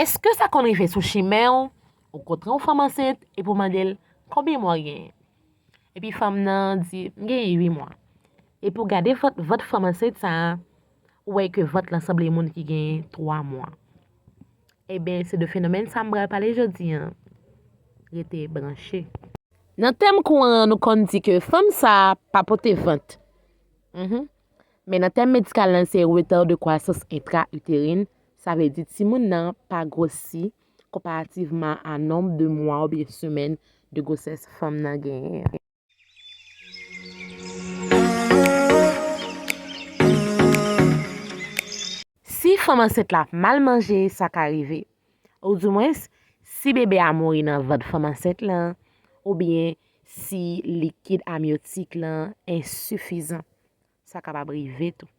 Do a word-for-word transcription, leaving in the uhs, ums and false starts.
Èske sa konn rive sou chimen w, ou kontre yon fanm ansent epi w mande l konbyen mwa w genyen? Epi fanm nan di, "M genyen uit mwa." Epi w gade vant, vant fanm ansent sa a, ou wè ke vant lan sanble moun ki genyen twa mwa. Ebyen, se de fenomèn sa a m pral pale jodi a. Rete branche. Nan tèm kouran an, nou konn di ke fanm sa a pa pote vant. Mhm. Men nan tèm medikal lan, se retard de croissance intra-utérine, sa vle di timoun nan pa gwosi konparativman a nonb de mwa oubyen semèn de gwosès fanm nan genyen an. Si fanm ansent la mal manje, sa ka rive. Oudimwens, si bebe a mouri nan vant fanm ansent lan, oubyen si likid amyotik lan ensifizan, sa kapab rive tou.